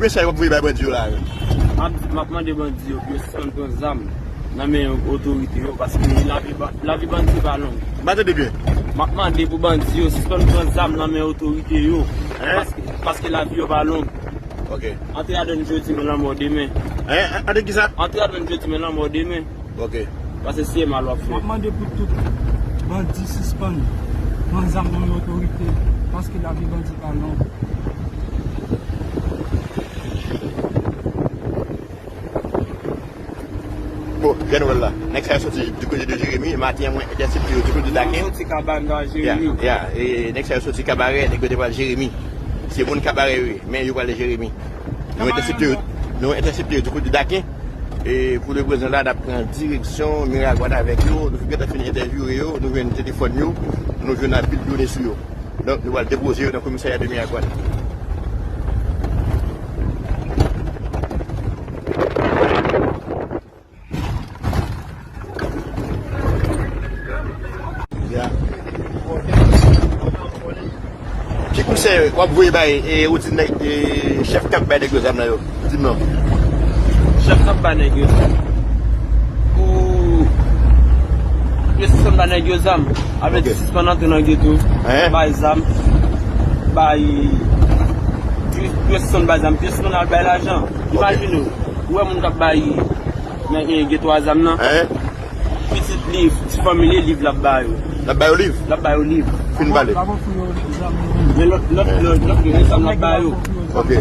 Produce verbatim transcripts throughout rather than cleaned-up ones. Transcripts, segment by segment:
Mesaj w ap voye bay bandi yo la menm? M ap, m ap mande bandi yo pou yo sispann pran zam nan men otorite yo, paske lavi ba-, lavi bandi pa long. M pa tande byen. M ap mande pou bandi yo sispann pran zam nan men otorite yo, paske, paske lavi yo pa long. Ok. Antre adan jodi, men lanmò demen. Hein? Antre kisa? Antre adan jodi, men lanmò demen. Ok. Paske se mal w ap fè. M ap mande pou tout bandi sispann pran zam nan men otorite, paske lavi bandi pa long. Bon, jan nou wè l la. Nèg sa yo soti du côté de Jérémie. Maten an, mwen entèsepte yo du côté de Daken. Soti Kabarè, Jeremi. Ya, ya. E nèg sa yo soti Kabarè, nèg yo te pral Jeremi. Se moun Kabarè yo ye, men yo prale Jeremi. Nou entèsepte yo, nou entèsepte yo du côté de Daken. E pou le prezan la, n ap pran direksyon Miragwàn avèk yo. Nou gentan fin entèvyouwe yo, nou jwenn telefòn yo, nou jwenn anpil done sou yo. Donk, nou pral depoze yo nan komisarya de Miragwàn. Ya. Ki konsèy w ap voye bay, e, ou di nèg, e, chèf k ap bay nèg yo zam nan yo? Di m non. Chèf k ap bay nèg yo zam. Pou yo sispann bay nèg yo zam. Avèk sispann antre nan geto. Hein? Bay zam. Bay. Yo sispann bay zam. Yo sispann al bay lajan. Ok. Imajine w. Ou wè moun k ap bay nan, e, geto a zam nan. Hein? Pitit li, ti fanmi li, liv l ap ba yo. L ap ba yo liv? L ap ba yo liv. Fin pale. Men lòt, lòt, lòt, lòt, lòt zam l ap ba yo. Ok.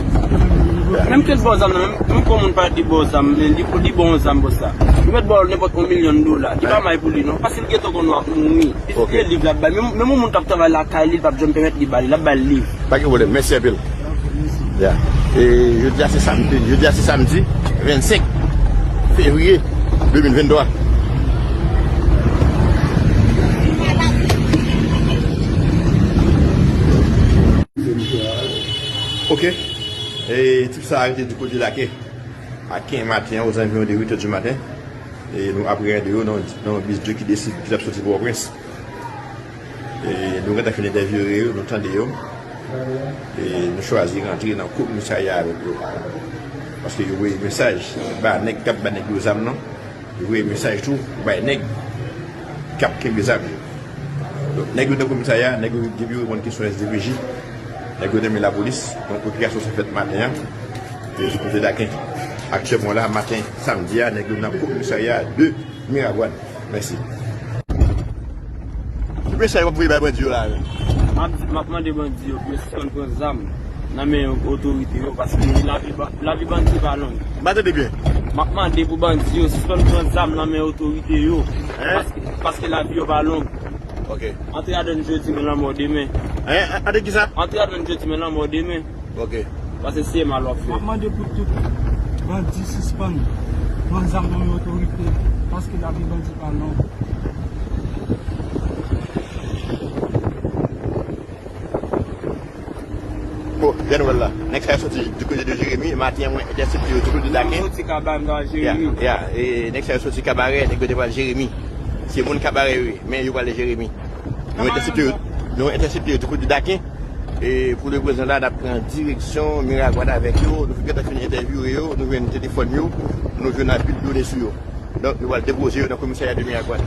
Menm ke l ba w zam nan, menm, menm kon moun pa di ba w zam, men li, li ba w zam pou sa. Li mèt ba w nenpòt yon milyon dola. Li pa may pou li, non. Paske l gentan konn w ap mouri. Ok. Pitit li, liv l ap ba. Menm, menm yon moun k ap travay lakay li, li p ap janm pèmèt li ba li. L ap ba l liv. Pa gen pwoblèm. Mèsi anpil. Ya. E jodi a se samdi, jodi a se samdi vennsenk fevriye de mil venntwa. Ok. E tip sa arete du côté de Daken. Aken maten an, aux environs de huit heures du matin. E nou apreyande yo nan, nan yon bis de ki desid, ki t ap soti Pòtoprens. E nou gentan fin entèvyouwe yo, nou tande yo. E nou chwazi rantre nan komisarya avèk yo. Paske yo voye mesaj ba nèg k ap ba nèg yo zam nan. Yo voye mesaj tou bay nèg k ap kenbe zam yo. Donk, nèg yo nan komisarya, nèg yo depi yo reponn kesyon S D P J, nèg yo nan men lapolis. Donk, operasyon sa fèt maten an. Yo sou kote Daken. Aktyèlman la, maten samdi a, nèg yo nan komisarya de Miragwàn. Mèsi. Ki mesaj w ap voye bay bandi yo la menm? M ap, m ap mande bandi yo pou yo sispann pran zam nan men otorite yo, paske lavi ba-, lavi bandi pa long. M pa tande byen. M ap mande pou bandi yo sispann pran zam nan men otorite yo, paske, paske lavi yo pa long. Ok. Antre adan jodi, men lanmò demen. Hein? Antre kisa? Antre adan jodi, men lanmò demen. Ok. Paske se mal w ap fè. M ap mande pou tout bandi sispann pran zam nan men otorite, paske lavi bandi pa long. Bon, jan nou wè l la. Nèg sa yo soti du côté de Jérémie, maten an, mwen entèsepte yo du côté de Daken. Soti Kabarè, m ta Jeremi. Ya, ya. E nèg sa yo soti Kabarè, nèg yo te pral Jeremi. Se moun Kabarè yo ye, men yo prale Jeremi. Nou entèsepte yo, nou entèsepte yo du côté de Daken. E pou le prezan la, n ap pran direksyon Miragwàn avèk yo. Nou gentan fin entèvyouwe yo, nou jwenn telefòn yo, nou jwenn anpil done sou yo. Donk, nou pral depoze yo nan komisarya de Miragwàn.